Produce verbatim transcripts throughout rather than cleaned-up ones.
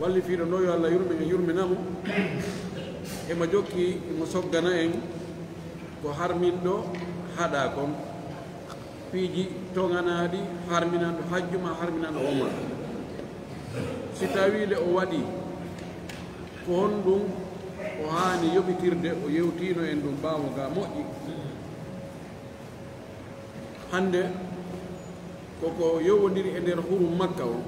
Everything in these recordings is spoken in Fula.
Wallifiiɗo ɗo, yo Allah yurme, yurmina mo, emo jokki, emo soggana en ko harminɗo haɗa kon, piiji toŋanaaɗi harminanɗo hajju maa harminanɗo umra. Si tawii le o waɗii, ko honɗum o haani yoɓitirde, o yewtiino en ɗum ɓaawo ga moƴƴi? Hannde koko yowondiri e nder hurum Makka on.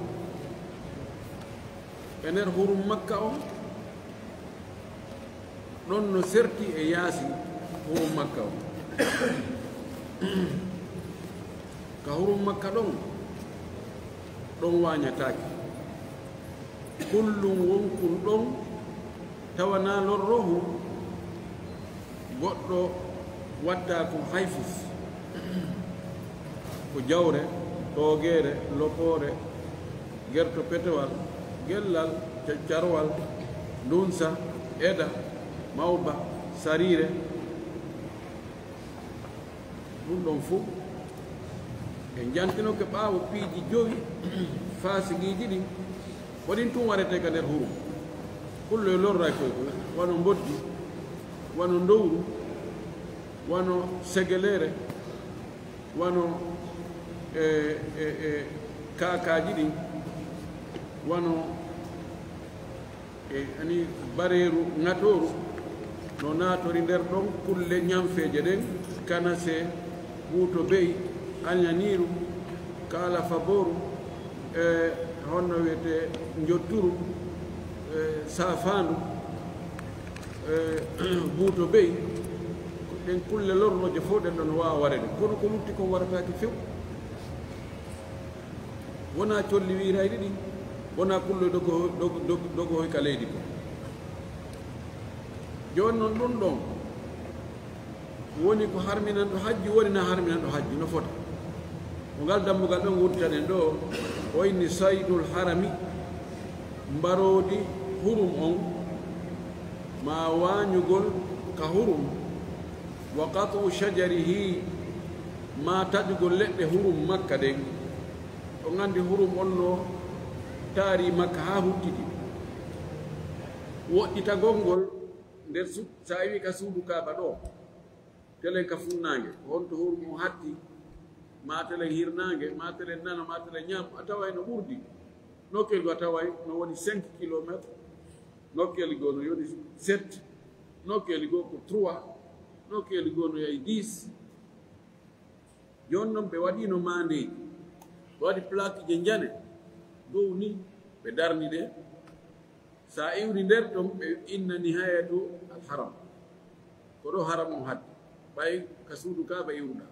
E nder hurum Makka on, ɗon no serti e yaasi hurum Makka on. Ka hurum Makka ɗon, ɗon waañataake. Kullum wonkun ɗon tawa na lorrohu, goɗɗo watta ko hay fus. Ko jawre, toogeere, lopoore, gerto petewal, gellal, caccarwal, ndunsa, eda, mawba, sariire. Ɗum ɗon fuu en jantinoke ɓaawo piiji jowi faasigiiji ɗin. Ko ɗin tun waretee ka nder hurum. Kulloy lorray koy ko wano mboddi, wano ndowru, wano segelere, wano, e, e, e, kaakaaji ɗin, wano, e, ani bareeru ŋatooru, no naatori nder ɗon kulle ñanfeeje ɗen, kanasee, buuto bey, añaniiru, kaala fabooru, e, honno wiyetee, njotturu, e, saafaandu, e, buuto bey. Ɗen kulle lorlooje fof ɗen ɗon no waawa wareede. Kono ko lutti kon warataake few. Wonaa colli wiirayɗi ɗin, wonaa kulloy dogo-, dogo-, dogo-, dogohoy ka leydi ko. Jooni non ɗum ɗon woni ko harminanɗo hajju, woni na harminanɗo hajju, no fota. Ko ngal dambugal ɗon wurtanen ɗo, o inni saydul harami, mbaroodi hurum on, maa waañugol ka hurum, wa qat'u shajarihi, maa taƴugol leɗɗe hurum Makka ɗen. On anndi hurum on no taari Makka haa huttiti. Woɗɗitagol ngol nder su-, sa iwi ka suudu Kaaba ɗo, telen ka funnaange, ko honto hurum on hatti, maa telen hirnaange, maa telen nano, maa telen ñaamo, a taway no ɓurdi. Nokkeeli goo a taway no woni cinq kilomètres, nokkeeli goo no woni sept, nokkeeli goo ko trois, nokkeeli goo no yahi dix. Jooni non ɓe waɗiino maandeeji, ɓe waɗi plaque je njane dow ni, ɓe darni ɗe. Sa iwri nder ton, ɓe inna nihayatu al haram. Ko ɗo haram on haddi. Ɓay ka suudu Kaaba iwruɗaa.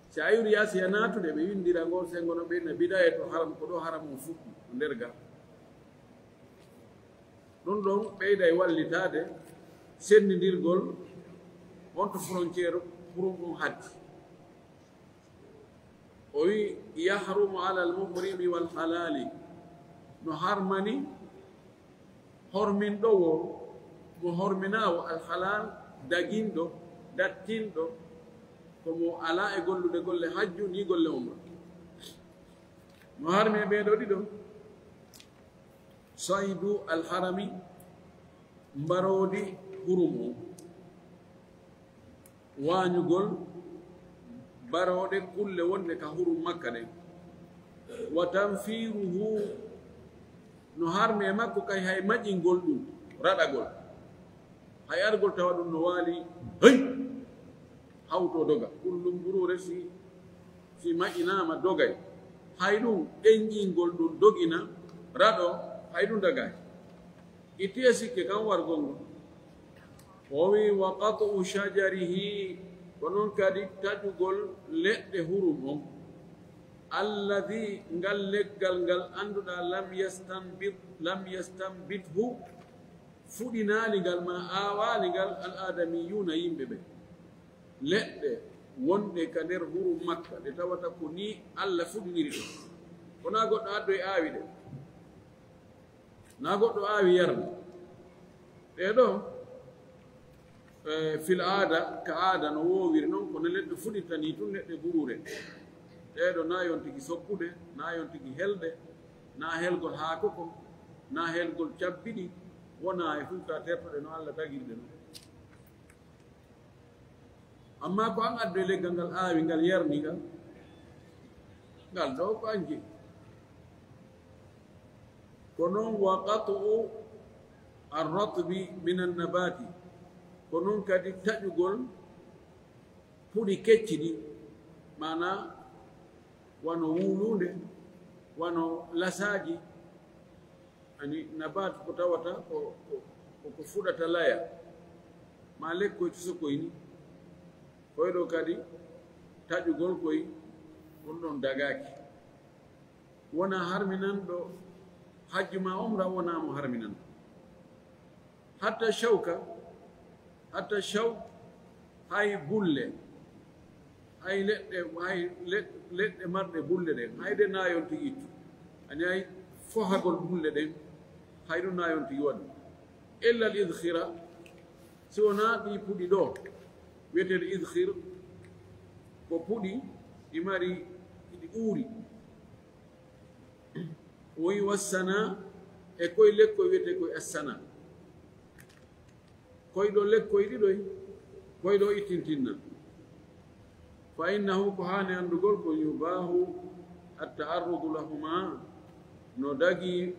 Si a iwri yaasi a naatude, ɓe winndira ngol senngo no ɓe inna bidayatu haram, ko ɗo haram on fuɗɗi, ko nder ga. Ɗum ɗon ɓeyday wallitaade senndindirgol honto frontière hurum on haddi. O wi, "Yahrumu alal muhrimi wal halali." No harmani horminɗo wo, mo horminaawo al halal, daginɗo, dattinɗo, ko mo alaa e gollude golle hajju ni golle umra. No harmi e ɓee ɗoo ɗiɗo. Saydu alharami, mbaroodi hurum on, waañugol barooɗe kulle wonɗe ka hurum Makka ɗen. Wa tanfiruhu, no harmi e makko kay hay maƴingol ɗum, raɗagol. Hay argol tawa ɗum no waali, hey! Hawto doga. Kullum ɓuruure si, si maƴinaama dogay. Hay ɗum ɗenƴingol ɗum dogina, raɗo, hay ɗum dagay. Itti e sikke kan wargol ngol. O wi, "Wa qat'u shajarihi, ko noon kadi taƴugol leɗɗe hurum on. Alladhi, ngal leggal ngal annduɗaa, lam yastanbit, lam yastanbithu, fuɗinaali ngal ma aawaali ngal al adamiyuna, yimɓe ɓe." Leɗɗe wonɗe ka nder hurum Makka, ɗe tawata ko ni Allah fuɗiniri ɗum. Ko na goɗɗo addoy aawi ɗe. Na goɗɗo aawi yarni. Ɗee ɗoo, eh, fil aada, ka aada no woowiri noon, kono leɗɗe fuɗirta ni tun leɗɗe ɓuruure. Ɗee ɗoo na yon tigi sokkude, na yon tigi helde, na helgol haako ko. Na helgol cabbi ɗi, wona e fof ka tertoɗe no Allah tagiri ɗe non. Amma ko an addu e leggal ngal aawi ngal yarni ngal, ngal ɗo ko an jeyi. Ko non wa qat'u ar-ratbi min an-nabati, ko non kadi taƴugol puɗi kecci ɗi, mana wano wulunde, wano lasaaji, ani nabat ko tawata ko, ko, ko, ko fuɗata laya, ma lekkoy tusokoy ni. Koy ɗo kadi taƴugol koy ɗum ɗon dagaaki. Wona harminanɗo hajju ma umra, wona mo harminanɗo. Hatta shawka, hatta shawk, hay bulle, hay leɗɗe, hay leɗ-, leɗɗe marɗe bulle ɗen, hay ɗe nayon tigi ittu. Ani hay fohagol bulle ɗen, hay ɗum nayon tigi waɗi. Illa al idkhira, si wona ɗi puɗi ɗo, wiyeteeɗo idkhir, ko puɗi ɗi mari, ɗi uuri. O wi wassana, e koye lekkoy wiyetee koye assana. Koye ɗo lekkoy ɗiɗoy, koye ɗo ittintinna. Fa innahu, ko haani anndugol, ko yubahu at-ta'arrudu lahuma, no dagi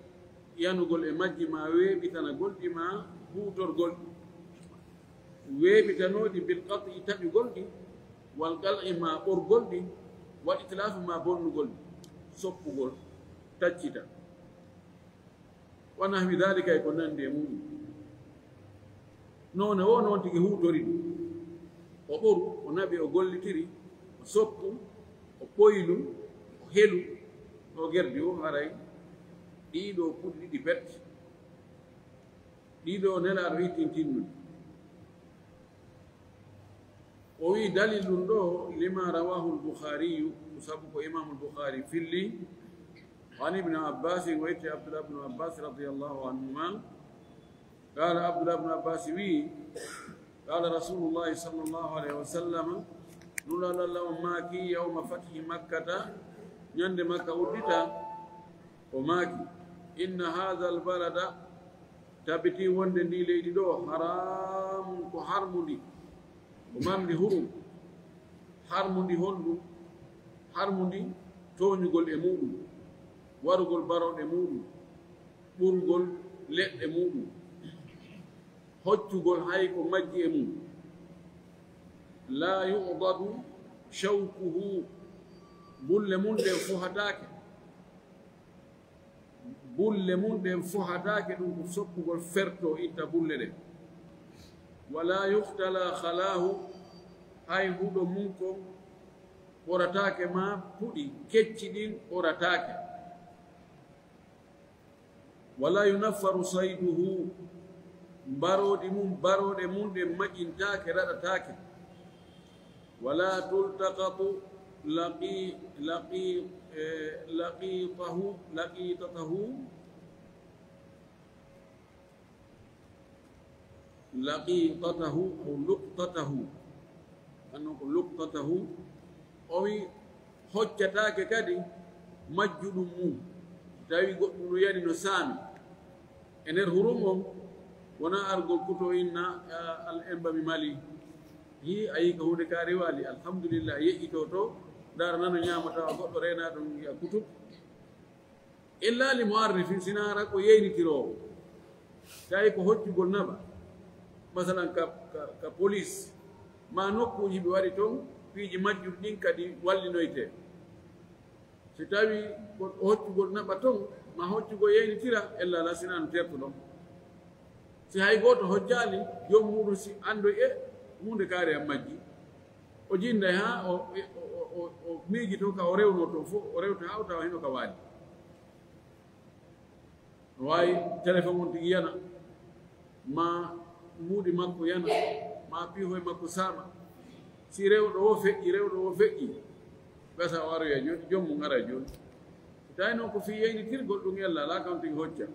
yanugol e majji ma weeɓitanagol ɗi ma huutorgol ɗi. Weeɓitanooɗi bil qat'i taƴugol ɗi, wal qal'i ma ɓorgol ɗi, wal itlafi ma bonnugol ɗi, soppugol, taccita. Wa nahwi dhalika, e ko nanndi e muɗum. Noone o noon tigi huutori ɗum. O ɓoru, o naɓi, o gollitiri, o soppu, o ɓoylu, o helu, o gerdi o haray. Ɗiɗo puɗi ɗiɗi pet. Ɗiɗo Nelaaɗo ittintinnu. O wi dalil ɗum ɗo, lima rawahu al-Bukhariyu, ko sabu ko Imam al-Bukhari filli, wa an Ibn Abbas, o itti Abdullah ibn Abbas radiyallahu anhuma, qala Abdullah ibn Abbas wi, qala Rasulullah sallallahu alayhi wa sallam, Nulaaɗo Allah on maaki, yawma fathi Makkata, ñande Makka uddita, o maaki, inna hadha al-balada, tabiti wonde ndi leydi ɗo, haramun, ko harmundi, ko mamdi hurum. Harmundi honɗum? Harmundi tooñugol e muɗum, warugol barooɗe muɗum, ɓurgol leɗɗe muɗum, hoccugol hay ko majji e mum. La yu'dadu shawkuhu, bulle mum ɗen fohataake. Bulle mum ɗen fohataake, ɗum ko soppugol ferto, itta bulle ɗen. Wala yuhtala khalaahu, hay huɗo mum kon ɓorataake, ma puɗi kecci ɗin ɓorataake. Wala yunaffaru sayduhu, mbaroodi mum, barooɗe mum ɗen maƴintaake, raɗataake. Wala tultaqatu laqi-, laqi-, eh, laqitahu, laqitatahu, laqitatahu aw luqtatahu. Anno ko luqtatahu, o wi hoccataake kadi majjuɗum mum. Tawi goɗɗum no yani no saami e nder hurum on, wona argol kuto inna, ah, al emba mi mali. Hi, a yi ko huunde kaari waali, alhamdulillah, yeƴƴito to, ndaara nano ñaama tawa goɗɗo reena ɗum wiya kutub. Illa li mu'arrifin, sina hara ko yeynitiroowo. Tawi ko hoccugol naɓa, masalan ka, ka, ka police, ma nokkuuji ɓe waɗi toon, piiji majjum ɗin kadi wallinoyte. Si tawi ko hoccugol naɓa toon, ma hoccugol yeynitira, ella la sina no tertuɗon. Si hay gooto hoccaali, joom muɗum si anndo e huunde kaari am majji. O jinnday haa o, o, o, o, o miijitoo ka o rewnoo toon fof, o rewta haa o tawa hino ka waali. No waawi téléphone on tigi yana, ma muuɗi makko yana, ma piihoy makko saama. Si rewɗo o feƴƴi, rewɗo o feƴƴi, gasa o aroya jooni, joom mum ara jooni. Si tawi noon ko fii yeynitirgol ɗum ella, alaa kam tigi hocca.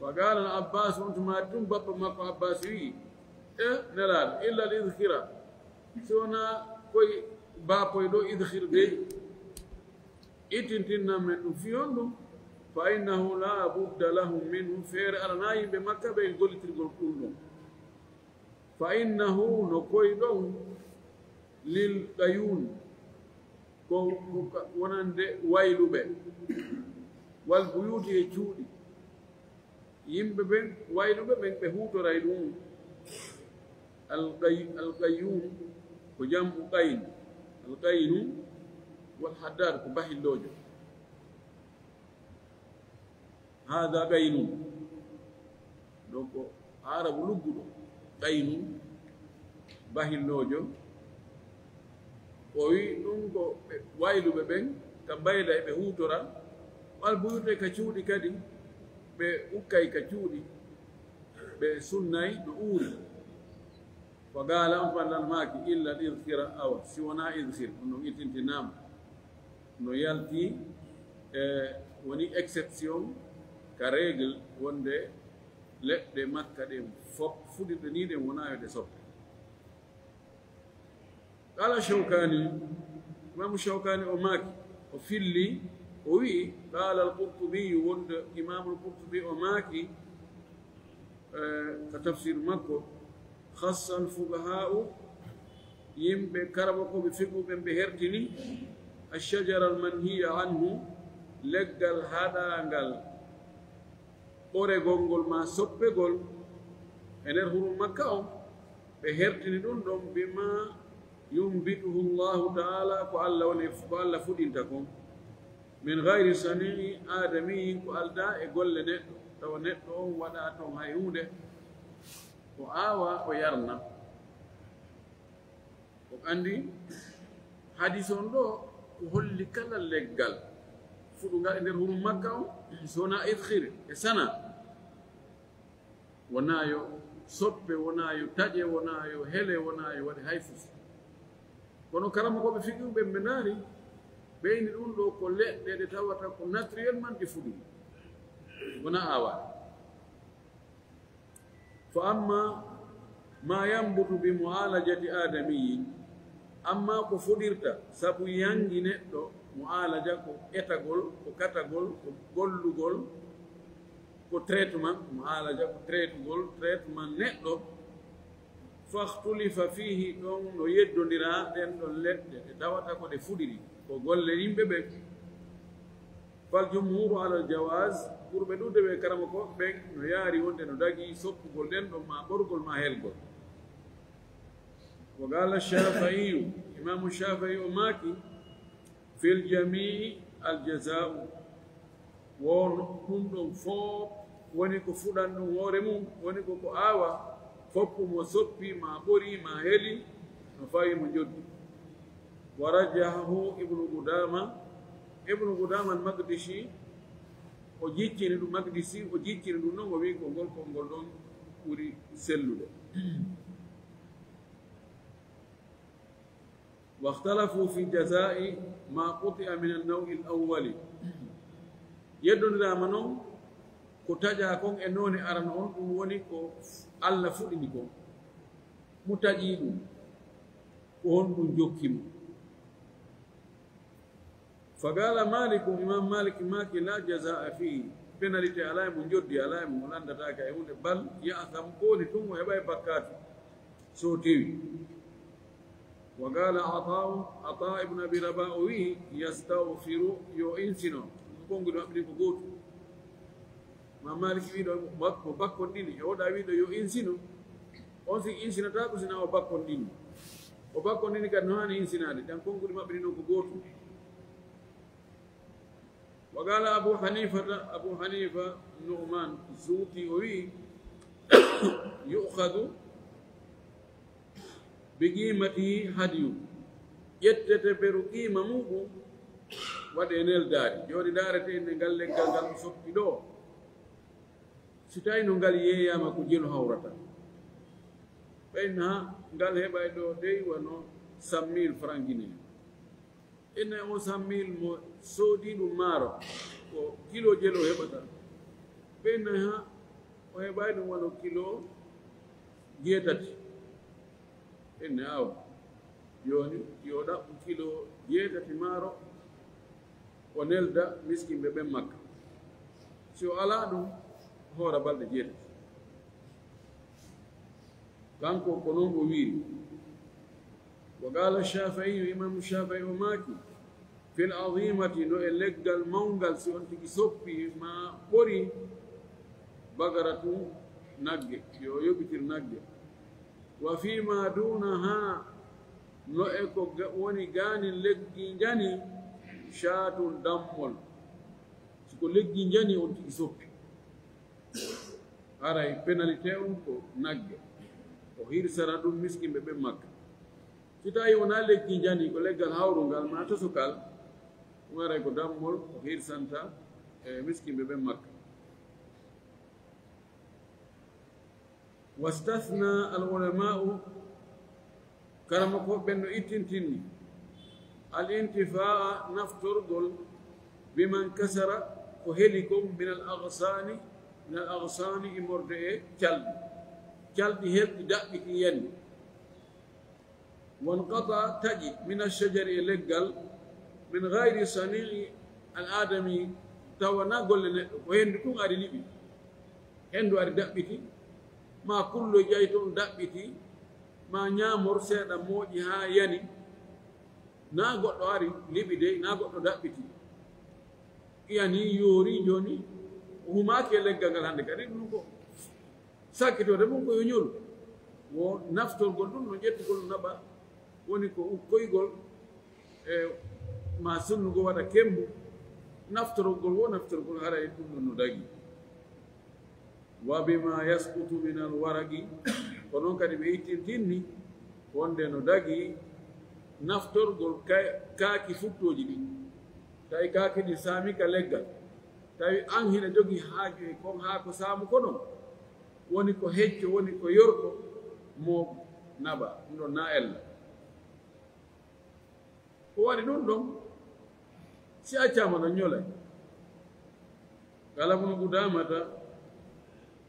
Wa qaala al Abbaas, on tuma tun bappa makko Abbaas wi'i, e Nelaaɗo, illa al idkhira, si wonaa koye baapoy ɗo idkhir dey, ittintinnan men ɗum fii honɗum? Fa innahu la budda lahum minhu, feere alana yimɓe Makka ɓe gollitirgol ɗum ɗon. Fa innahu, no koy ɗon, lil qayun, ko, ko ka-, wonande wayluɓe, wal buyuti e cuuɗi. Yimɓe ɓen, wayluɓe ɓen, ɓe huutoray ɗum. Al qay-, al qayun, ko jam'u qayn. Al qaynu wal haddad, ko bahilloojo. Hada qaynun. Donc, Aarabu lugguɗo, qaynun, bahilloojo. O wi ɗum ko ɓe wayluɓe ɓen, ka mbayla e ɓe huutora, wal buyuti ka cuuɗi kadi, ɓe ukkay ka cuuɗi, ɓe sunnay no uuri. Fa qaala, on fanɗan maaki, illa al idkhira, awa, si wonaa idkhir, ɗum ɗon ittintinama. No yalti, e, woni exception ka règle wonde leɗɗe Makka ɗen fof fuɗirɗe ni ɗen wonaa yo ɗe soppe. Qaala Shawkani, Imaamu Shawkani o maaki, o filli, o wi'i, qaala al-Qurtubi, wonde Imaamul Qurtubi o maaki, eh, ka tafsir makko, khassa al-fuqaha'u, yimɓe karamokooɓe fiqhu ɓen ɓe hertini, ash-shajara al-manhiya anhu, leggal haɗaangal ɓoregol ngol maa soppegol e nder hurum Makka on, ɓe hertini ɗum ɗon, bima yumbituhu Allahu ta'ala, ko Allah woni, ko Allah fuɗinta kon, min ghayri sani'i adamiyyin, ko aldaa e golle neɗɗo, tawa neɗɗo on waɗaa ton hay huunde, o aawa, o yarna. On anndi, hadis on ɗoo, ko holli kala leggal fuɗungal e nder hurum Makka on, so wonaa idkhir e sana, wonaa yo soppe, wonaa yo taƴe, wonaa yo hele, wonaa yo waɗe hay fus. Kono karamokooɓe fiqhu ɓen ɓe ndaari, ɓe inni ɗum ɗoo ko leɗɗe ɗe tawata ko naturellement ɗe fuɗi, wonaa aawaaɗe. Fa amma ma yambutu bi mu'alajati adamiyyin, amma ko fuɗirta sabu yangi neɗɗo, mu'alaja ko etagol, ko katagol, ko gollugol, ko traitement, mu'alaja ko traitugol, traitement neɗɗo, fakhtulifa fihi, ɗon no yeddondira ɗen ɗon leɗɗe ɗe tawata ko ɗe fuɗiri, ko golle yimɓe ɓen. Fal jumhuru alal jawaz, ɓurɓe ɗuuɗude ɓe karamokooɓe ɓen no yaari wonde no dagii soppugol ɗen ɗon maa ɓorgol maa helgol. Wa qala Shafi'iyu, Imaamu Shafi'i o maaki, fil jami'i al jaza'u, won ɗum ɗon fof woni ko fuɗan ɗum hoore mum, woni ko ko aawa, foppu mo soppi, maa ɓori, maa heli, no fawi mo njoddi. Wa rajjahahu Ibnu Qudama, Ibnu Qudama al-Maqdisi, o jiccini ɗum, Maqdisi, o jiccini ɗum ɗon, o wi'i ko ngol konngol ɗon ɓuri sellude. Wakhtalafu fi jazaa'i ma quti'a min an-naw'i al-awwali. Yeddondiraama non ko taƴaa kon e noone arano on, ɗum woni ko Allah fuɗini kon. Mo taƴii ɗum, ko honɗum jokki mo? Faqaala Maaliku, Imaam Maalik maaki, laa jazaa'a fiihi, pénalité alaa e mo, njoddi alaa e mo, mo lanndataake e huunde, bal ya'sam, ko woni tun o heɓay bakkaatu so o tewi. Wa qaala Ataa'u, Ataa ibn Abi Rabah o wi'i, yastawfiru, yo insino, konguɗi maɓɓe ɗin ko gootu. Imaam Maalik wi'i ɗo mo bak-, mo bakkondini, e oɗa wi'i ɗo yo insino, on si insinotaako sina o bakkondini. O bakkondini kadi no haani insinaade, tan konguɗi maɓɓe ɗin ɗon ko gootu. Wa qaala Abu Hanifata, Abu Hanifa Nu'man Zuuti o wi'i, yu'khadhu bi qiimatihi hadyu, ƴettete beru qiima muɗum, waɗe neldaari. Jooni ndaarete inde ngal leggal ngal ɗum soppi ɗo. Si tawi no ngal yeeyaama ko jelu hawrata, ɓen ha ngal heɓay ɗo dey wano cent mille francs guinéens. Ene o cent mille mo soodi ɗum maaro, ko kilo jelu o heɓata. Ɓen ha o heɓay ɗum wano kilo jeetati. Ene awa. Jooni, yo ɗaɓɓu kilo jeetati maaro, o nelda miskinɓe ɓen Makka. Si o alaa ɗum, hoora balɗe jeetati. Kanko ko noon o wiiri. Wa qaala Shaafi'i, Imaamu Shaafi'i o maaki, fil azimati, no e leggal mawngal, si on tigi soppi ma ɓori, bagaratu nagge, yo yoɓitir nagge. Wa fii ma duunaha, no e ko ga-, woni gaanin leggi njani, shaatun dammol. Si ko leggi njani on tigi soppi. Haray penalité on ko nagge. O hirsana ɗum miskinɓe ɓen Makka. Si tawi wonaa leggi njani, ko leggal hawrungal maa tosukal, ɗum haray ko dammol o hirsanta e miskinɓe ɓen Makka. Wastathna al ulama'u, karamokooɓe ɓen no ittintinni, al intifaa, naftorgol, biman kasara, ko heli kon, min al aghsani, min al aghsani, immorde e calɗi. Calɗi helɗi daɓɓiti yani. Wanqata, taƴi, min ashajari, e leggal, min gayri sani'i al adami, tawa na golle neɗɗo, ko hendu tun ari liɓi. Hendu ari daɓɓiti, ma kulloy ƴay toon daɓɓiti, ma ñaamor seeɗa mooƴi haa yani, na goɗɗo ari liɓi dey, na goɗɗo daɓɓiti. Yani yoori jooni, o humaaki e leggal ngal hannde kadi, ɗum ko sakkitoode mum ko yo ñolu. Wo naftorgol ɗum no ƴettugol naɓa, woni ko ukkoygol, e ma sunnugo waɗa kembu, naftorgol wo naftorgol haray ɗum ɗon no dagi. Wa bima yasqutu min al waraqi, ko noon kadi ɓe ittintinni wonde no dagi naftorgol kay-, kaaki futtooji ɗi. Tawi kaaki ɗi saami ka leggal, tawi an hina jogii haaju e kon haa ko saamu ko ɗon, woni ko hecco, woni ko yorko, mo naɓa, ɗum ɗon na ella. Ko waɗi ɗum ɗon, si accaama ɗon ñolay. Qala Ibnu Qudamata,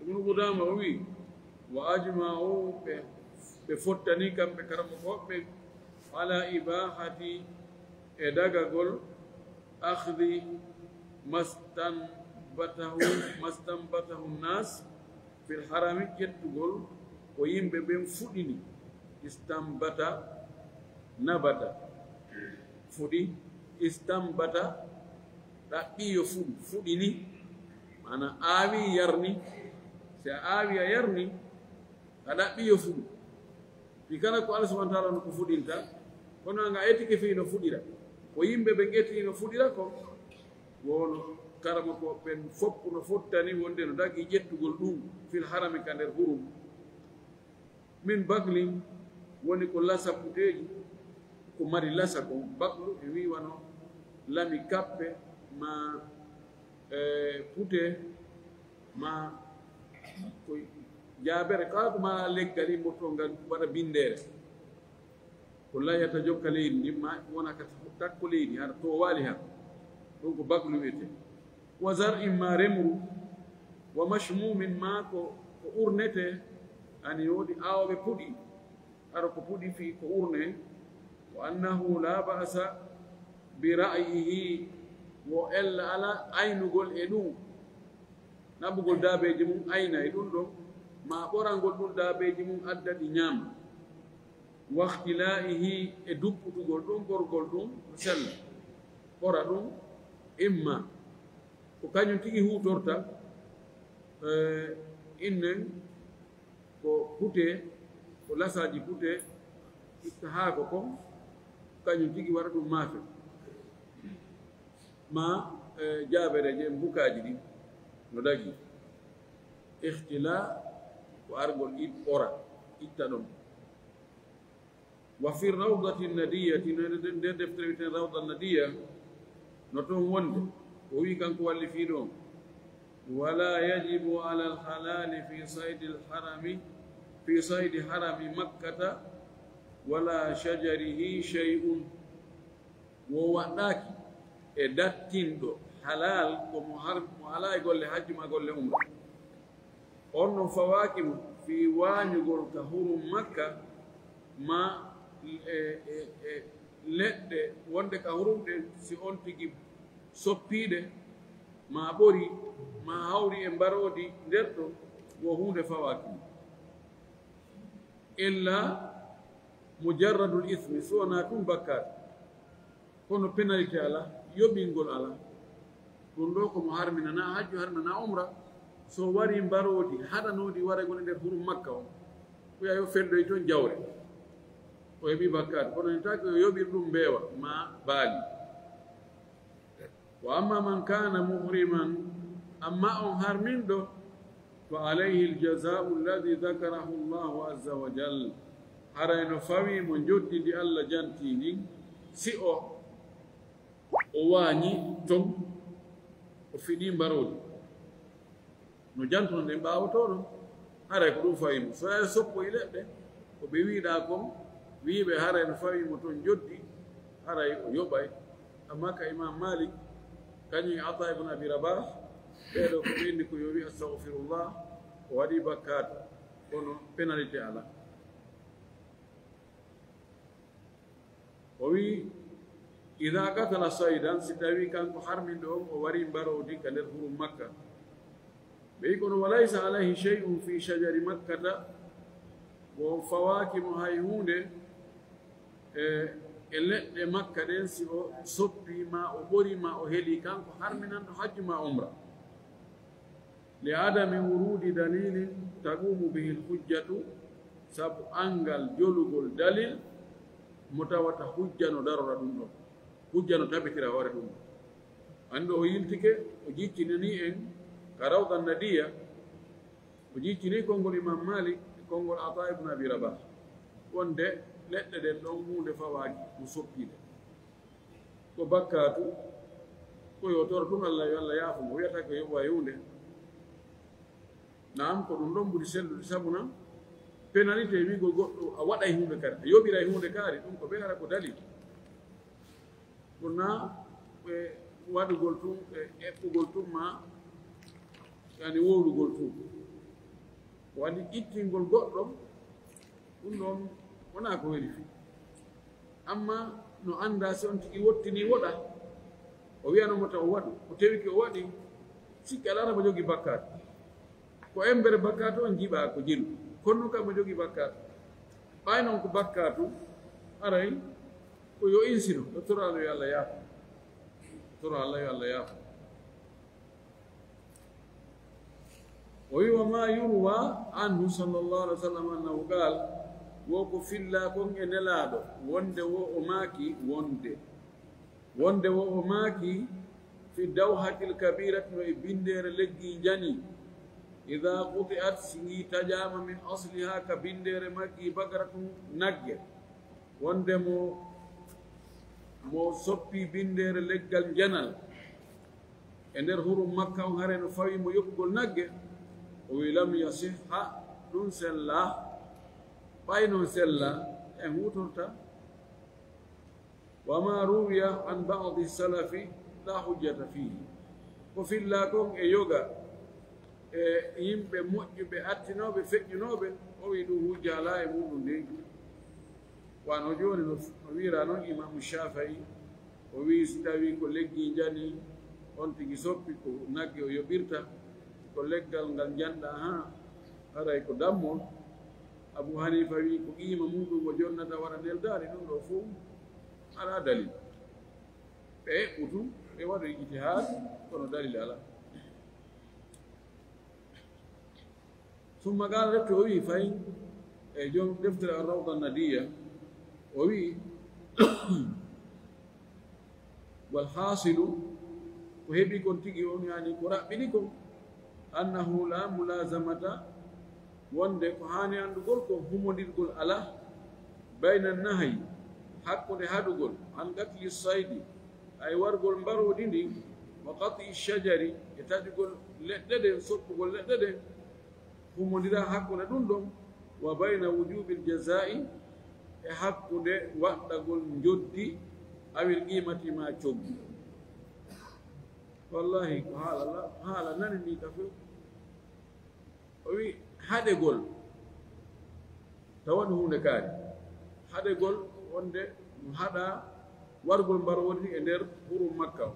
Ibnu Qudama o wi, wa ajma'u, ɓe, ɓe fottani kamɓe karamokooɓe ɓen, ala ibahati, e dagagol, akhdi mastanbatahu, mastanbatahu nas, fil harami, ƴettugol ko yimɓe ɓen fuɗini, istambata, nabata, fuɗi, istambata, ɗaɓɓi yo fuɗu, fuɗini, maana aawi yarni, si a aawi a yarni, a ɗaɓɓi yo fuɗu. Ɗi kala ko Allah subhanahu wa ta'ala no ko fuɗinta, kono nga etike fii no fuɗira. Ko yimɓe ɓen eti no fuɗira ko, wono karamokooɓe ɓen fof no fottani wonde no dagi ƴettugol ɗum fil harami ka nder hurum. Min baglin woni ko lasa puteeji, ko mari lasa ko, baglu e wi wano lami kappe ma, e, pute ma ko jaabere, kala ko mara leggal immotoo ngal waɗa binndere. Ko layata jokka leydi ndin, ma wona ka takko leydi, hara to waali han. Ɗum ko baglu wiyetee. Wa zar'in, ma remru, wa mashmumin, ma ko, ko urnetee, ani woodi aawɓe puɗi, hara ko puɗi fii ko urnee. Wa annahu la ba'sa bi ra'yihi, wo ella ala aynugol e ɗum. Naɓugol daabeeji mum ayna e ɗum ɗon, ma ɓorangol ɗum daabeeji mum adda ɗi ñaama. Wa ikhtila'ihi, e dupputugol ɗum, ɓorgol ɗum no sella. Ɓora ɗum, imma ko kañum tigi huutorta, eh, innen ko putee, ko lasaaji putee, itta haako kon, kañum tigi waɗa ɗum maafe. Ma, eh, jaabereeje en bukaaji ɗin no dagi. Ikhtila ko argol it ɓora, itta ɗon. Wa fi rawdati nadiyati, no e nder deftere wi'eten Rawda Nadiya, no toon wonde, o wi'i kanko wallifii ɗon, wala yajibu ala al halali fi saydi al harami, fi saydi harami Makkata, wala shajarihi shay'un. Wo waɗɗaaki e dattinɗo halal ko mo har-, mo alaa e golle hajju ma golle umra. On non fawaaki mo fii waañugol ka hurum Makka ma e, e, e leɗɗe wonde ka hurum ɗen, si on tigi soppii ɗe, ma ɓori, ma hawri e mbaroodi nder ɗon, wo huunde fawaaki mo. Illa mujarradul ismi, so wonaa ɗum bakkaat. Kono penalite alaa, yoɓingol alaa. Ɗum ɗo ko mo harminanaa hajju, harminanaa umra. So warii mbaroodi haɗanooɗi waragol e nder hurum Makka on, ko yo felloy toon jawre. O heɓi bakkaat, kono en taaki o yoɓir ɗum mbeewa ma baali. Wa amma man kana muhriman, amma on harminɗo, fa alayhi aljaza'u alladhi dhakarahu Allahu azza wa jal. Haray no fawii mo njoddi ndi Allah jantii ndin, si o, o waañi ton, o fiɗi mbaroodi. No jantuno ɗen ɓaawo to ɗon, haray ko ɗum fawi mo. So yahi soppoyi leɗɗe, ko ɓe wiɗa kon, wiɓe haray no fawi mo ton njoddi, haray o yoɓay. Amma ka Imam Malik, kañum e Ata ibn Abi Rabah, ɓeeɗo ko ɓe inni ko yo wi astaghfirullah, o waɗi bakkaatu, kono penalite alaa. O wi, ida qatala saydan, si tawi kanko harminɗo on o wari mbaroodi ka nder hurum Makka. Ɓe wi kono, walaysa alayhi shay'un fi shajari Makkata, wo fawaaki mo hay huunde e, e leɗɗe Makka ɗen, si o soppi ma o ɓori ma o heli kanko harminanɗo hajju ma umra. Li adami wurudi dalilin taqumu bihi lhujjatu, sabu anngal jolugol dalil mo tawata hujja no darora ɗum ɗon, hujja no tabitira hoore ɗum ɗon. Anndo o yiltike, o jiccinani en ka Rawda Nadiya, o jiccini konngol Imam Malik e konngol Ata ibn Abi Rabah, wonde leɗɗe ɗen ɗon huunde fawaaki mo soppiɗe. Ko bakkaatu, ko yo toro tun Allah, yo Allah yaafo mo, wiyata ko yoɓa e huunde. Naam, ko ɗum ɗon ɓuri sellude, sabu nan penalité e wi'gol goɗɗo a waɗay huunde kadi, a yoɓiray huunde kaari, ɗum ko ɓe ara ko dalil. Ko na ɓe waɗugol tun, ɓe eɓɓugol tun ma, yani wowlugol tun. Waɗi ittingol goɗɗo, ɗum ɗon wonaa ko weli fii. Amma no anndaa si on tigi wottini woɗa, o wi'ano mo taw o waɗu, o tewike o waɗi, sikke alaa mo jogi bakkaatu. Ko embere bakkaatu on jiɓaa ko jelu, kono nun kam mo jogi bakkaatu. Ɓay non ko bakkaatu, aray ko yo insino, o tora Allah yo Allah yaafo. Tora Allah yo Allah yaafo. O wi, wa ma yurwa anhu sallallahu alaihi wasallam annahu qal, wo ko filla kon e Nelaaɗo, wonde wo o maaki, wonde, wonde wo o maaki, fi dawhatil kabirati, no e bindeere leggi njani, ida quti'at, si ngi taƴaama min asliha, ka bindeere maggi, baqaratun, nagge, wonde mo, mo soppi bindeere leggal njanal, e nder hurum Makka on, hare no fawi mo yoɓugol nagge, o wi, lam yasihha, ɗum sella, ɓay non sella, en hutorta. Wa ma ruwiya an ba'di salafi la hujjata fihi. Ko filla kon e yoga e yimɓe moƴƴuɓe, attinooɓe, feƴƴunooɓe, o wi ɗum hujja alaa e muɗum dey. Wano jooni no, no wiira noon Imaamu Shaafi'i, o wii si tawii ko leggi njani, on tigi soppi ko nagge o yoɓirta, ko leggal ngal njanɗaa haa haray ko dammol. Abu Haniifa wii ko qiima muɗum o jonnata wara neldaari, ɗum ɗo fof alaa dalil. Ɓe eɓɓu tun, ɓe waɗu ijtihaad, kono dalil alaa. Summa qaala, refti o wi'i, fayin, e joom deftere Ar-Rawda Nadiya, o wi'i, wal haasilu, ko heɓi kon tigi on, yani ko raɓɓiɗi kon, annahu la mulazamata, wonde ko haani anndugol ko humondirgol alaa, bayna nahyi, hakkunde haɗugol, an qatli saydi, ay wargol mbaroodi ndin, wa qat'i shajari, e taƴugol leɗɗe ɗen, soppugol leɗɗe ɗen, humondira hakkunde ɗum ɗon, wa bayna wujubil jazaa'i, e hakkunde waɗɗagol njoddi, awil qiimati ma coggu. Wallahi, ko haala la-, haala nani ni ka few. O wi haɗegol, tawa ɗum huunde kaari. Haɗegol wonde no haɗa wargol mbaroodi e nder hurum Makka o.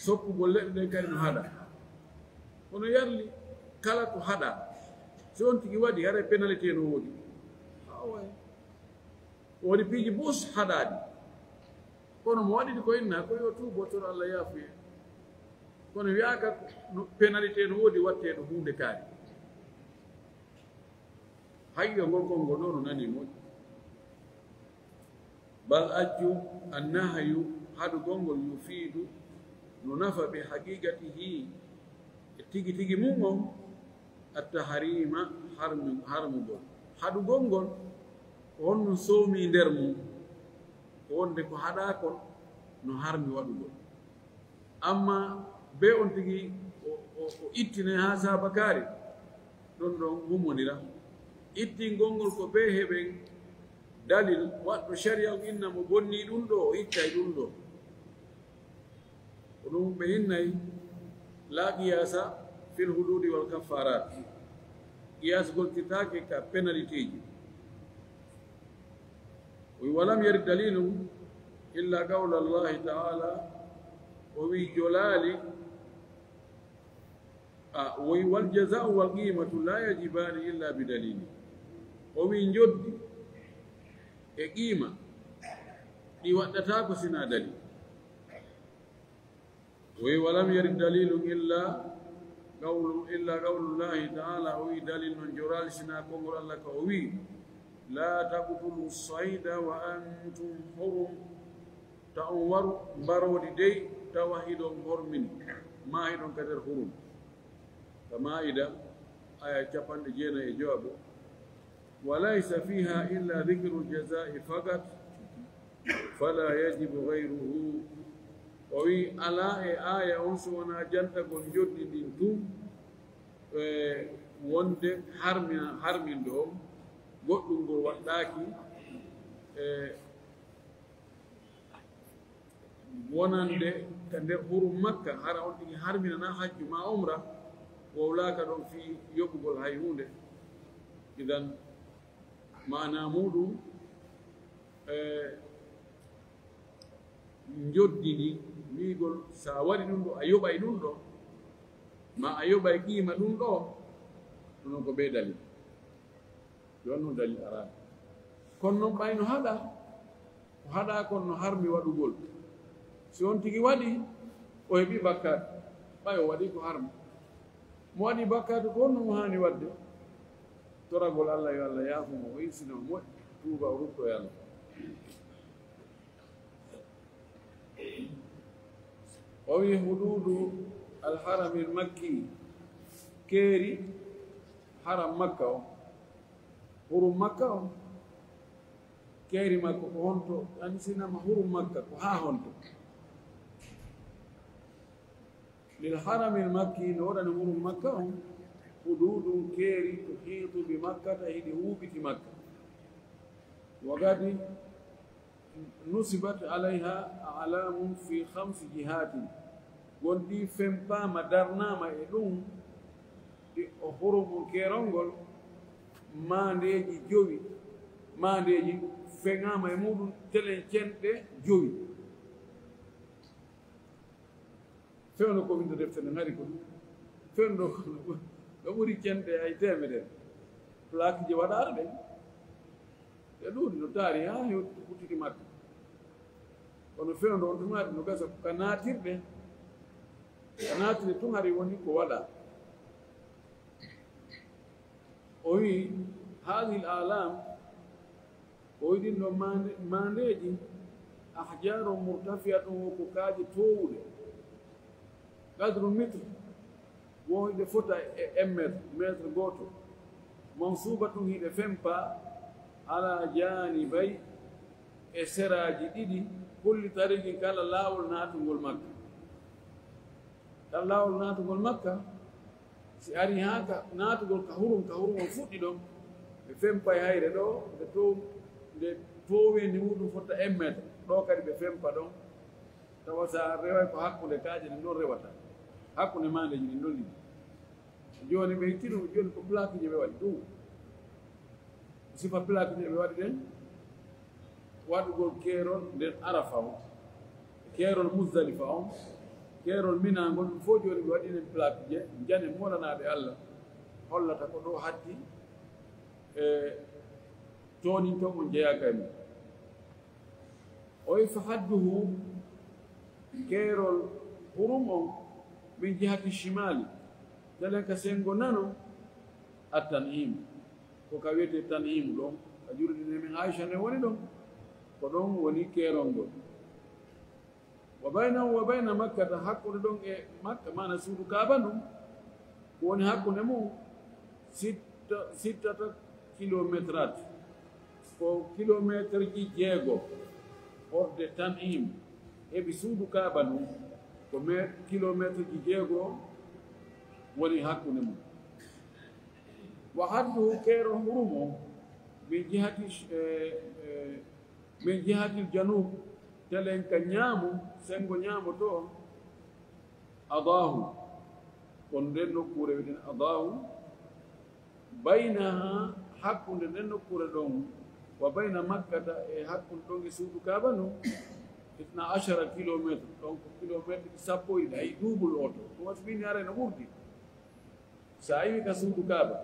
Soppugol leɗɗe ɗen kadi no haɗa. Kono yarli kala ko haɗa, si on tigi waɗi, haray penalité no woodi. Awa. Woodi piiji bus haɗaaɗi. Kono mo waɗi ɗi ko inna, ko yo tuubo, toro Allah yaafuye. Kono wiyaaka no penalité no woodi wattee ɗo huunde kaari. Haqiqa ngol konngol ɗo no nani moƴƴi. Bal accu annahyu haɗugol ngol yufiidu no nafa bi haqiqatihi e tigi tigi mum on attaharima harmi-, harmugol. Haɗugol ngol ko honno soomi nder mum, ko wonde ko haɗaa kon no harmi waɗugol. Amma be on tigi o, o, o ittine haa saabakaari, ɗon ɗon hummonira. Ittingol ngol ko be heɓen dalil waɗɗo sharia on inna mo bonni ɗum ɗo, o ittay ɗum ɗo. Ko ɗum ɓe innay la qiyasa fil hududi wal kaffarat. Qiyas goltitaake ka penalité ji. O wi, "Walam yarid dalilun illa qawla Allahi ta'ala." O wi, jolaali, a, o wi, "Wal jaza'u wal qimatu la yajibani illa bi dalili." O wi, njoddi e qiima ɗi waɗɗataako sina dalil. O wi, "Walam yarid dalilun illa qawlu, illa qawlullahi ta'ala." O wi, dalil non joraali sina konngol Allah ka o wi, "La taqtulu sayda wa antum hurum." Ta on waru mbaroodi dey tawa hiɗon hormini, ma hiɗon ka nder hurum. Ka Maa'ida, aya capanɗe jeenayi e jowaɓo. "Wa laysa fiha illa dhikru jazai faqat, fala yajibu ghayruhu." O wi, alaa e aaya on so wonaa jantagol njoddi ndin tun, e wonde harmina-, harmindo on, goɗɗum ngol waɗɗaaki, e wonande ka nder hurum Makka, hara on tigi harminana hajju ma umra, wowlaaka ɗon fii yoɓugol hay huunde. Idan, maana muɗum, e, njoddi ndi, wiigol, sa waɗi ɗum ɗo, a yoɓay ɗum ɗo, ma a yoɓay qiima ɗum ɗo, ɗum ɗon ko be dalil. Yo ɗum dalil araani. Kono non ɓay no haɗa, ko haɗa kon no harmi waɗugol. Si on tigi waɗi, o heɓi bakkaatu. Ɓay o waɗi ko harmi. Mo waɗi bakkaatu ko honno mo haani waɗde? Toragol Allah yo Allah yaafu mo, o insina mo moƴƴi, tuuba o rutto e Allah. O wi hududu alharamil makki, keeri haram Makka o. Hurum Makka o, keeri makko ko honto? Ani sinama hurum Makka ko haa honto? Lil haramil makki, no waɗani hurum Makka on, hududun keeri, tuhitu bi Makkata, hiɗi huuɓiti Makka. Wa gadi nusibat alayha a'lamun fi khamsi jihatin. Gon ɗi fempaama, darnaama e ɗum, ɗi o hurumun keerol ngol, maandeeji jowi, maandeeji feŋaama e muɗum telen cenɗe jowi. Fewndo ko windo defte nde ngari ko ɗum. Fewndo ko no ɓuri cenɗe ay teemedere. Plaque je waɗaare ɗen. Ɗe ɗuuɗi no taari haa hewti ko ɓuttuki Makka. Kono fewndo on tun ari no gasa ko ka naatirɗe. Ka naatirɗe tun hari woni ko waɗa. O wi, "Hadhihi al-a'lam", o wi, "Ɗin ɗon maande-, maandeeji, ahjarun murtafi'atun, wo ko kaaƴe toowuɗe, qadru mitr, wo hiɗe fota e un mètre, mètre gooto, mansubatun, hiɗe fempa, ala janibay, e seraaji ɗiɗi, kulli tariqin, kala laawol naatungol Makka." Kala laawol naatungol Makka, si ari haa ka naatugol ka hurum, ka hurum on fuɗɗi ɗon, ɓe fempay hayre ɗo, nde tow-, nde tooweendi muɗum fotta un mètre, ɗo kadi ɓe fempa ɗon, tawa sa reway ko hakkunde kaaƴe ɗen ɗon rewata, hakkunde maandeeji ɗin ɗon liɗi. Jooni ɓe itti ɗum, jooni ko plaque je ɓe waɗi ɗum. Sifa plaque je ɓe waɗi ɗen, waɗugol keerol nder Arafa on, keerol Muzdalifa on, Keerol Mina ngol ɗum fof jooni ɓe waɗi heen plaque je njane moolanaaɓe Allah hollata ko ɗo hatti e tooninto on jeyaaka e mum. O wi fa hadduhu, keerol hurum on, min jihati shimali, telen ka senngo nano, at tan'im, ko ka wiyetee tan'im ɗon, ka jurɗine min Aisha ne woni ɗon, ko ɗon woni keerol ngol. Wa baynahu wa bayna makkata, hakkunde ɗon e makka maana suudu kaaba ndun, ko woni hakkunde mum sitta- sittata kilometrat, ko kilometerji jeego. Horde tan'im heɓi suudu kaaba ndun, ko kilometerji jeego woni hakkunde mum. Wa hadduhu, keerol hurum on, min jihati min jihatil janub, telen ka ñaamo, senngo ñaamo to, adahu, ko nden nokkuure wiɗen adahu, baynaha, hakkunde nden nokkuure ɗon, wa bayna makkata, e hakkunde ɗon e suudu kaaba ndun, itna ashara kilometre, ɗon ko kilometre sappo e ɗiɗi, ay duubul oto, ko wati min ara no ɓurdi. So a iwi ka suudu kaaba,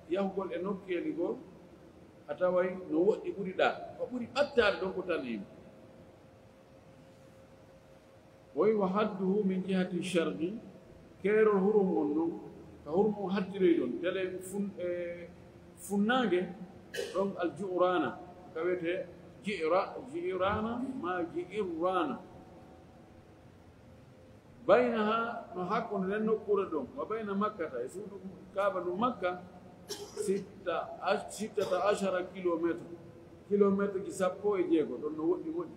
yahugol e nokkeeli goo, a taway no woɗɗi ɓuri ɗaa, ko ɓuri ɓattaade ɗon ko tan'im. O wi wa hadduhu min jihati sharqi, keerol hurum on non, ka hurum on hattiroy ɗon, telen fun- e funnaange ɗon al ju'rana, ka wiyetee ji'ra- ji'rana ma ji'rana. Baynaha, no hakkunde nden nokkuure ɗon, wa bayna makkata, e suudu kaaba ndun makka, sitta- sittata ashara kilometre, kilometre ji sappo e jeego, ɗon no woɗɗi moƴƴi.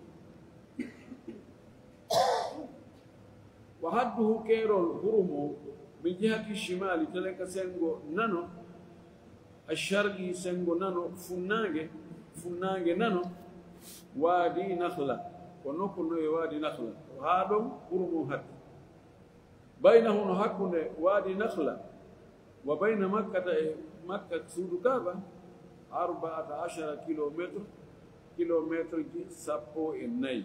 Wa hadduhu, keerol hurum on, min jihati shimali, telen ka senngo nano, asharqi, senngo nano, funnaange, funnaange nano, waadi nakhla, ko nokku no e waadi nakhla, ko haa ɗon hurum on hatti. Baynahu, no hakkunde waadi nakhla, wa bayna makkata, e makka suudu kaaba, arba'ata ashara kilometre, kilometre ji sappo e nayi.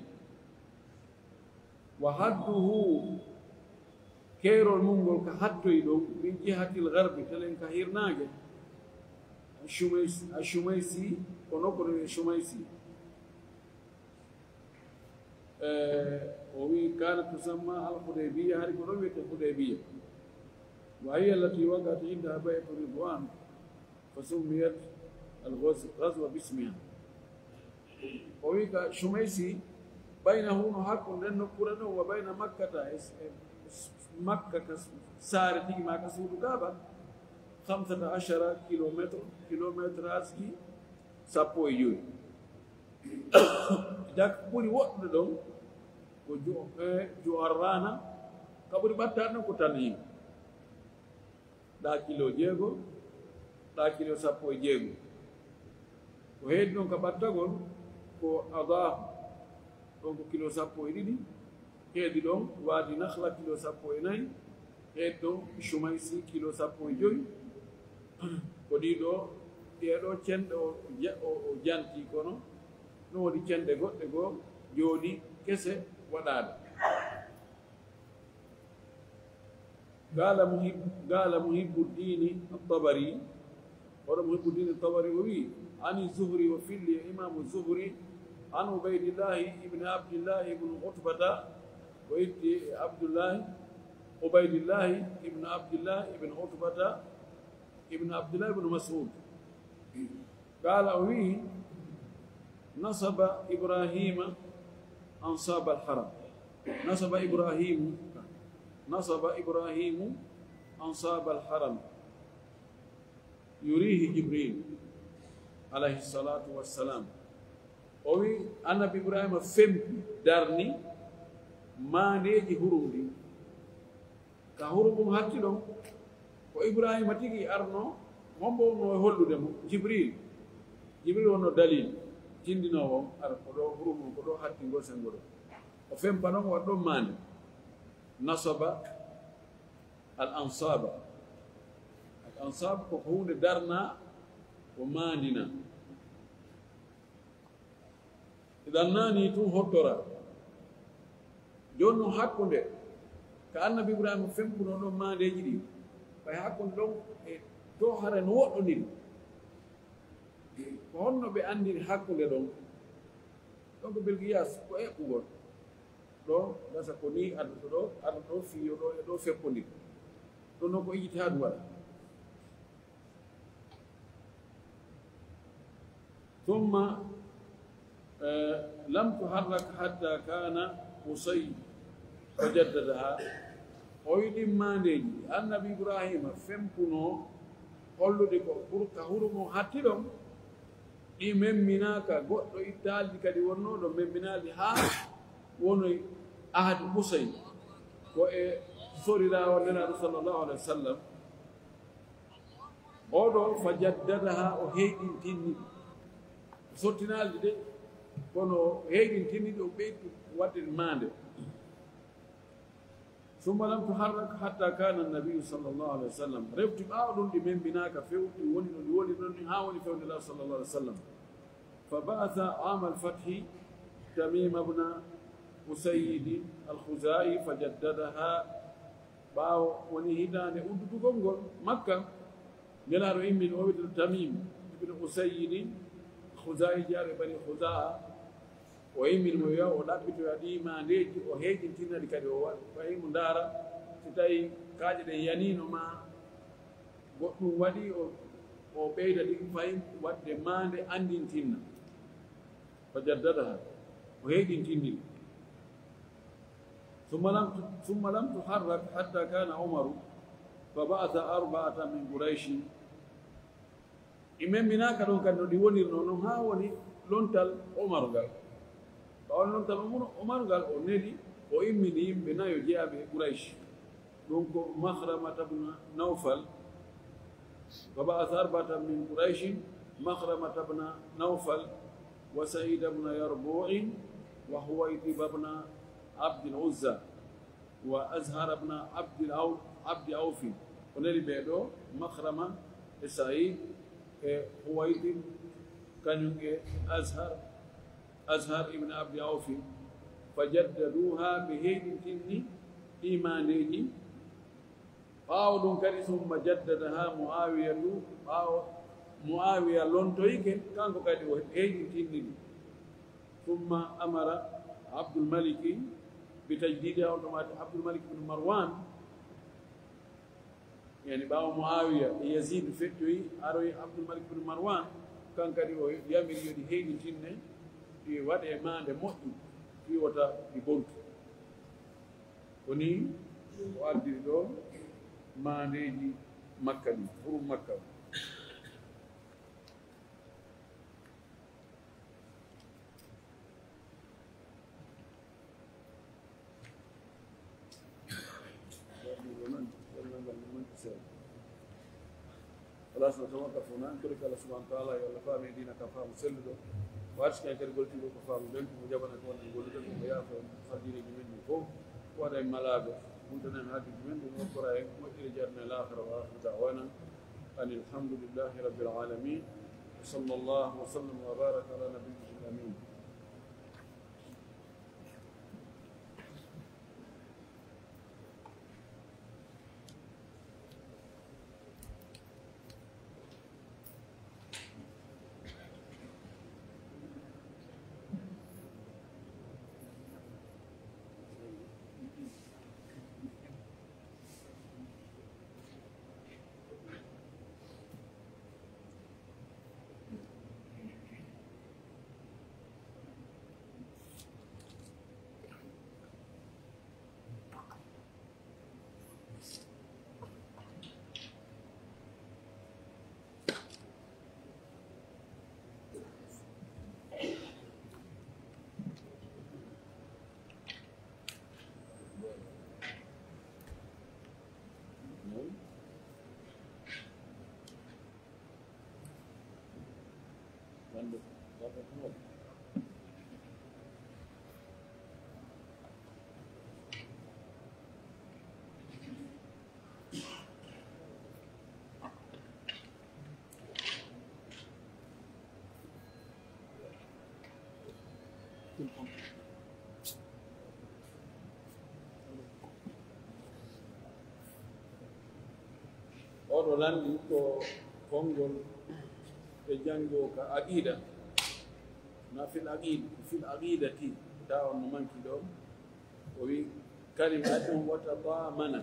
Wa hadduhu, keerol mum ngol ka hattoy ɗon, min jihatil garbi, telen ka hirnaange, shumaysi, a shumaysi, ko nokku no e shumaysi. E o wi kanat tusamma al hudaybiya, hari ko ɗon wiyetee hudaybiya. Wa hiya allati waqa'at indaha bay'atu ridwan, fa summiyat al ghazwa bismiha. O wi ka shumaysi, baynahu, no hakkunde nden nokkuure ɗon, wa bayna makkata, e makka ka saare tigi ma ka suudu kaaba, khamsata ashara kilometre, kilometre aski sappo e jowi. Dak ɓuri woɗɗude ɗon ko ju'arrana, ka ɓuri ɓattaade ɗon ko tan'im, ɗa kilo jeego, ɗa kilo sappo e jeego. Ko heedi ɗon ka ɓattagol ko adahu, ɗon ko kilo sappo e ɗiɗi. Heedi ɗon waadi nakhla kilo sappo e nayi. Heedi ɗon shumaysi kilo sappo e jowi. Ko ɗiɗo ɗeeɗo cenɗe o janti, kono no woodi cenɗe goɗɗe goo jooɗi kese waɗaade. Gaala muhib gaala muhibbuddini attabari. Hoɗo muhibbuddini attabari o wii, ani zuhri, o filli e imaamu zuhri, an ubaidillahi ibni abdillahi ibnu utbata, o itti e abdullahi ubaidillahi ibnu abdillahi ibnu utbata ibnu abdillahi ibnu masud. Gaala o wii, nasaba ibrahima ansaba alharam. Nasaba ibrahimu nasaba ibrahimu ansaba alharam. Yurihi jibril alayhi salatu wassalam. O wi annabi ibrahima fempi darni maandeeji hurum ɗin. Ka hurum on hatti ɗon ko ibrahima tigi arno. Hombo wonno e hollude mo? Jibril. Jibril wonno dalil tindinoowo on ara ko ɗo hurum on ko ɗo hatti ngol sengo ɗo. O fempa ɗon waɗ ɗon maande. Nasaba al ansaba. Al ansab ko hunde darna ko maandina. Idan nani tun hottora. Jooni non hakkunde Ka Annabi Ibrahima fempunoo ɗon maandeeji ɗin, ɓay hakkunde ɗon e to hare no woɗɗondiri. Ko honno ɓe anndiri hakkunde ɗon? Ɗon ko bil qiyas, ko eɓɓugol. Ɗo gasa ko nii adduɗo ɗo, adduɗo ɗo, fiyo ɗo, e ɗo feppondiri. Ɗon non ko ijtihaadu waɗa. ثم، eh, لم تحرك حتى كان قصي فجددها. O wi'i ɗin maandeeji, Annabi Ibrahima fempunoo hollude ko pour ka huru mo hatti ɗon, ɗi memminaaka, goɗɗo ittaali ɗi kadi wonnoo ɗon memminaali haa wonoy ahadi Qusay, ko e soriraawo Nelaaɗo sallallahu alaihi wasallam. Oo ɗoo, فجددها, o heyɗintinni ɗi. Sottinaali de, kono o heyɗintinni ɗi, o ɓeydi waɗde maande. ثم لم تحرك حتى كان النبي صلى الله عليه وسلم. Refti ɓaawo ɗun ɗi memminaaka few, ɗi woni no ɗi woni ɗon ni haa woni fewde Nelaaɗo sallallahu alaihi wasallam. فبعث عام الفتح تميم بن أسيد الخزاعي فجددها. Ɓaawo woni hitaande uddutugol ngol Makka, Nelaaɗo immini o wi'etee Tamim ibn Usayyidin Khuzaa'i, jeyaaɗo e Bani Khuzaa'a. O immini mo yo o ɗaɓɓitoya ɗii maandeeji, o heyɗintina ɗi kadi, o waɗa, ɓay mo ndaara si tawii kaaƴe ɗen yaniino maa goɗɗum waɗi, o, o ɓeyda ɗi fay waɗde maande anndintinna. فجددها, o heyɗintinni ɗi. ثم لم، ثم لم تحرك حتى كان عمر فبعث أربعة من قريش. Ɗi memminaaka ɗon kadi no ɗi wonirnoo non haa woni lontal Umar ngal. Ɓaawo lontal Umar, Umar ngal, o neli, o immini yimɓe nayo jeyaaɓe e Quraysh. Ɗun ko Makhramata bna Nawfal, وبعث أربعة من قريش، مخرمة بن نوفل، وسعيد بن يربوع، وحويطب بن عبد العزى، وأزهر بن عبد العو-، عبد عوف. O neli ɓee ɗoo, Makhrama e Sa'id e Huwaytib, kañun e Azhar, Azhar ibn Abdi Awfi. فجددوها, ɓe heyɗintinni ɗii maandeeji. Ɓaawo ɗun kadi, ثم جددها معاوية, ɓaawo Muawiya lontoyike, kanko kadi o heyɗintinni ɗi. ثم أمر عبد الملك بتجديدها, on tuma Abdul Malik ibn Marwan, yani ɓaawo Muawiya e Yazid feƴƴoyi, aroyi Abdul Malik ibn Marwan, kan kadi o yamiri yo ɗi heyɗintinne, ɗi waɗe maande moƴƴi, fii wota ɗi bontu. Ko nii o addiri ɗoo maandeeji Makka ɗin, hurum Makka on. Alaa, so tawata fof noon, en torike Allah subhanahu wa taala, yo Allah faam en diina ka faamu selluɗo. O arsuka en kadi gollitirgol ko faamuɗen, omo jaɓana ko wonɗen gollude, omo yaafa en sardiineeji men ɗin fof, o waɗa en malaaɓe, huntana en haajuuji men, ɗum okkora en moƴƴereeji aduna e laakhira. Wa akhiru da'wana anil hamdulillahi rabbil alamin. Wa sallallahu wa sallam wa baraka ala nabiyyihil amin. Oɗo lanndi ko konngol ɓe janngi o ka aqida. Na fil aqid, fil aqidati. Tawa on no manki ɗo. O wi kalimatu ɗum wata damana.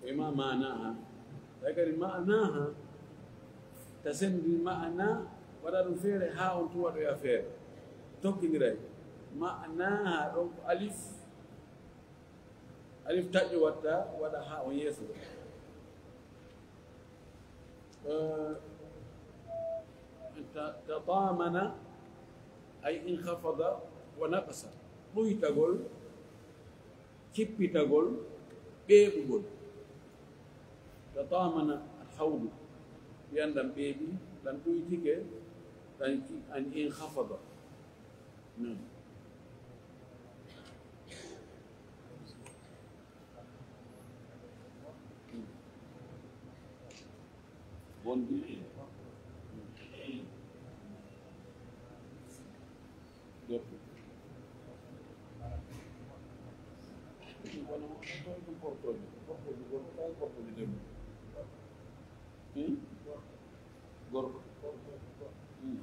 O wi ma manaha. Tawi kadi manaha, ta sendi maana, waɗa ɗum feere haa on tun waɗoya feere. Tokkindiray. Manaha ɗon ko alif. Alif taƴƴo watta, waɗa haa on yeeso. Eh, ta-, tadamana, ay inkhafada wa naqasa. Ɗuytagol, cippitagol, ɓeeɓugol. Tadamana alhawdu. Wiyan ɗan ɓeeɓi, ɗan ɗuytike, ɗan ci-, an inkhafada. Hmm. Bonɗi. Gorko. Kono ɗum portooje, portooje gorko, tawi portooje debbo. Hmm? Gorko. Hmm.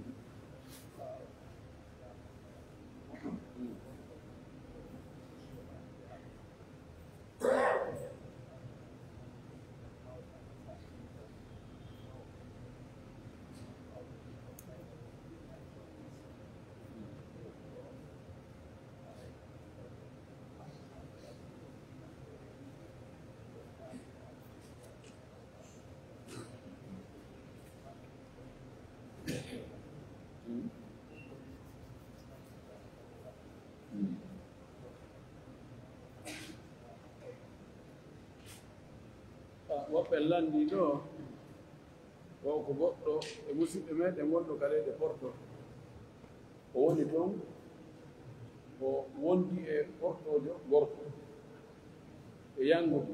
Hmm. Ah, woɓɓe lanndii ɗo, o ko goɗɗo e musidɓe meɗen wonɗo ka leyɗe Porto. O woni toon, o wondi e portoojo gorko, e yanngude.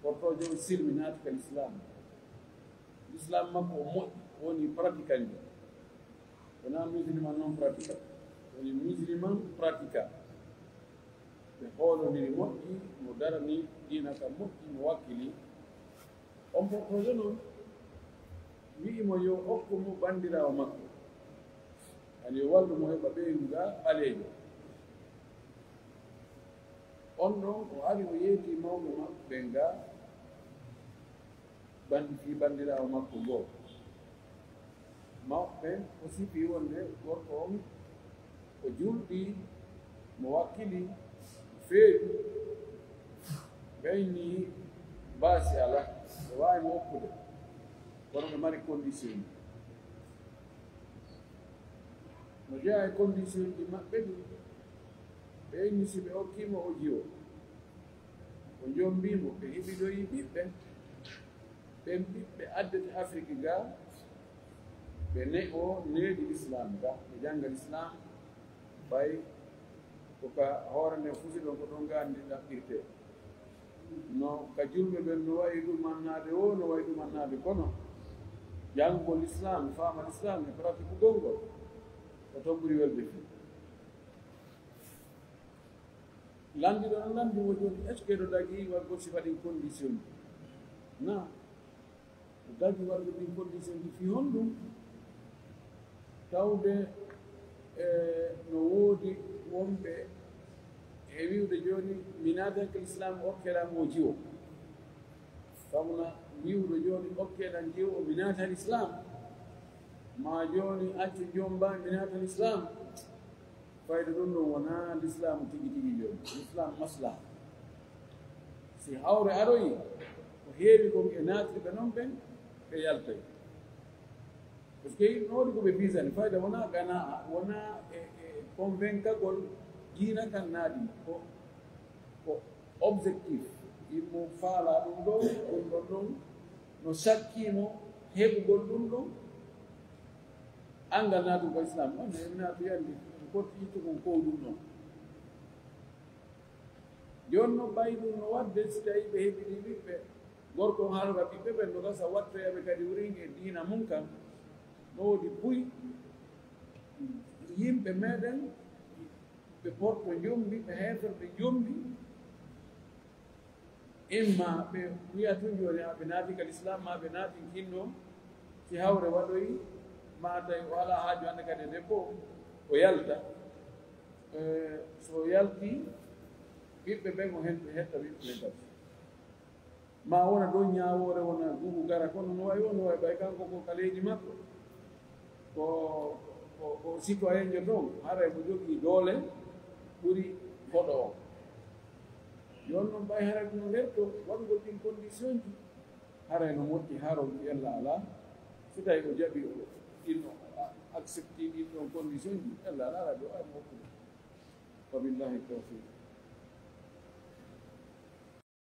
Portoojo on silmi, naati ka Lislaam. Lislaam makko o moƴƴi, o woni pratiquant. Wonaa musulman non pratiquant. Woni musulman pratiquant. Ɓe hoolondiri moƴƴi, mo darani diina ka moƴƴi, mo wakkili. On portoojo non wi'i mo yo okku mo banndiraawo makko. Ani yo wallu mo heɓa ɓeyngu ga ɓaleejo. On ɗon o ari o yeeti mawɓe maɓɓe ɓen ga, bandi fii banndiraawo makko goo. Mawɓe ɓen o sifi wonde gorko on o julɗi, mo wakkili, feewi, ɓeyni baasi alaa, ɓe waawi mo okkude, kono ɓe mari condition. No jeyaa e condition ji maɓɓe ɗin, ɓe inni si ɓe okkii mo o jiwo, o jombii mo, ɓe heɓidoyi ɓiɓɓe, ɓen ɓiɓɓe addete Afiriki ga, ɓe ne-, o needi Lislaam ga, ɓe jannga Lislaam, ɓay ko ka hoore nden fusi ɗon, ko ɗon ga anndi ɗaɓɓirtee. No ka julɓe ɓen no wayi ɗumannaade woo, no wayi ɗumannaade kono, janngugol Lislaam, faama Lislaam e pratikugol ngol, ko ton ɓuri welde fii. Lanndi ɗo ɗon lanndi wo jooni, est-ce que ɗo dagi waɗgol sifa ɗin condition ji? Na. Ɗo dagi waɗgol ɗin condition ji fii honɗum? Tawde, e, no woodi wonɓe e wi'ude jooni, mi naatake Lislaam, okkee lan o jiwo. Kamna wi'ude jooni, okkee lan jiwo, mi naata Lislaam. Maa jooni, accu jombaa, mi naata Lislaam. Fayda ɗum ɗon wonaa Lislaamu tigi tigi jooni, Lislaam maslaha. Si hawre aroyi, ko heewi kon e naatirɓe non ɓen, ɓe yaltay. Parce que no waɗi ko ɓe bisani, fayda wonaa ganaa, wonaa e, e convaincagol diina kan naadi ko, ko objectif. Yimmo faalaa ɗum ɗon, ɗum ɗon ɗon, no sakkii mo heɓugol ɗum ɗon, anngal naatugol Islam on, en naatu yandi, ko ittugol ko ɗum ɗon. Jooni non, ɓay ɗum no waɗde, si tawii ɓe heɓii ɓiɓɓe, gorko on haala ɓiɓɓe ɓen no gasa wattoya ɓe kadi wurin e diina mun kan, no woodi buy yimɓe meɗen, ɓe porto jombi, ɓe heeferɓe jombi, Imma ɓe wiya tun jooni a ɓe naati ka lislaam, ma ɓe naati kinno, si hawre waɗoyi, ma tawi o alaa haaju hannde kadi e debbo o, o yalta. Eh, so o yalti, ɓiɓɓe ɓen o hen ɓe hetta ɓiɓɓe ɓen kadi. Ma wona ɗon ñaawoore, wona gugu gara, kono no wayi, won no wayi ɓay kanko ko ka leydi makko. Ko, ko, ko citoyen jo toon, haray mo jogii doole ɓuri koɗo o. Yon noon ɓay haray no nder to waɗugol ɗin condition ji, haray no moƴƴi haro ella alaa. So tawi o jaɓi o ɗin o a-, accepti ɗin ɗon condition ji, ella alaa, haray ɗo ay mo hokkude. Wabillahi tawfiq.